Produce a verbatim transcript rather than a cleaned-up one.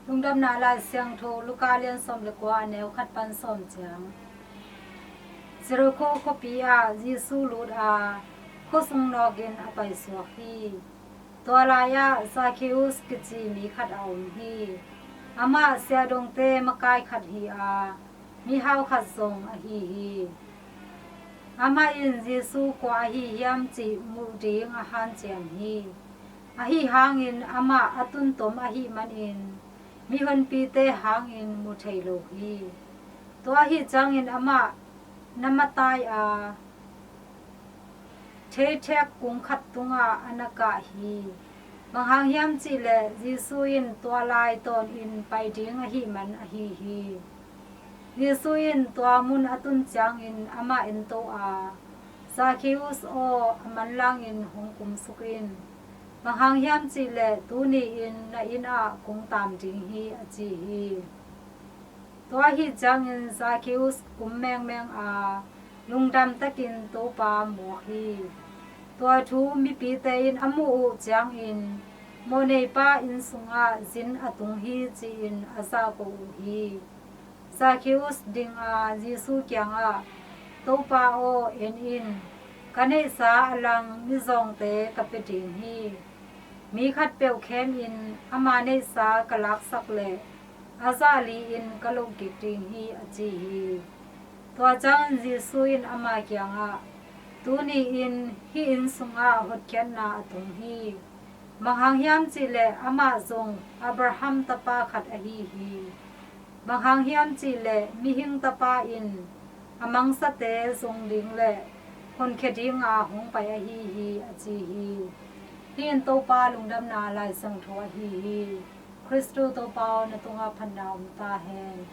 Lungdamna Lai Siangtho, Luka lian sawm le kua, a neu khat pan sawm ciang. Jericho khuapi ah Jesu lut a, khuasung nawkin a paisuak hi. Tua lai-ah Zacchaeus kici mi khat a om hi. Amah siahdongte makai khat hi a, mihau khat zong ahi hi. Amah in Jesu kua ahi hiam cih muh ding a hanciam hi. Ahi hangin amah a tuntom ahih manin mihonpite hangin mu thei lo hi. Tua ahi ciangin amah na matai a, theithek kung khat tungah a na kah hi. Bang hang hiam cihleh Jesu in tua lai tawnin pai ding ahih man ahi hi. Jesu in tua mun a tun ciangin amah ento a, Zacchaeus aw, a manlangin hong kumsuk in. Bang hang hiam cihleh tuni-in na inn ah kong taam ding hi, a ci hi. Tua ahi ciangin Zacchaeus kum mengmeng a, lungdam takin Topa muak hi. Tua thu mipite in a muh uh ciangin, mawhneipa inn sungah zin a tung hi, ci-in a zahko uh hi. Zacchaeus ding a, Jesu kiangah, Topa aw, en in, ka neihsa a lang mizawngte ka pia ding hi. Mi khat peuh khemin ama neihsa ka laksak leh a zah li-in ka loh kik ding hi, a ci hi. Tua ciangin Jesu in ama kiangah, tuni-in hih inn sungah hotkhiatna a tung hi. Bang hang hiam cihleh amah zong Abraham tapa khat ahi hi. Bang hang hiam cihleh Mihing Tapa in a mangsate zong ding le honkhia dinga hong pai ahi hi, a ci hi. Hih in Topa Lungdamna Lai Siangtho ahi hi. Khristu Topa aw, na tungah phatna om ta hen.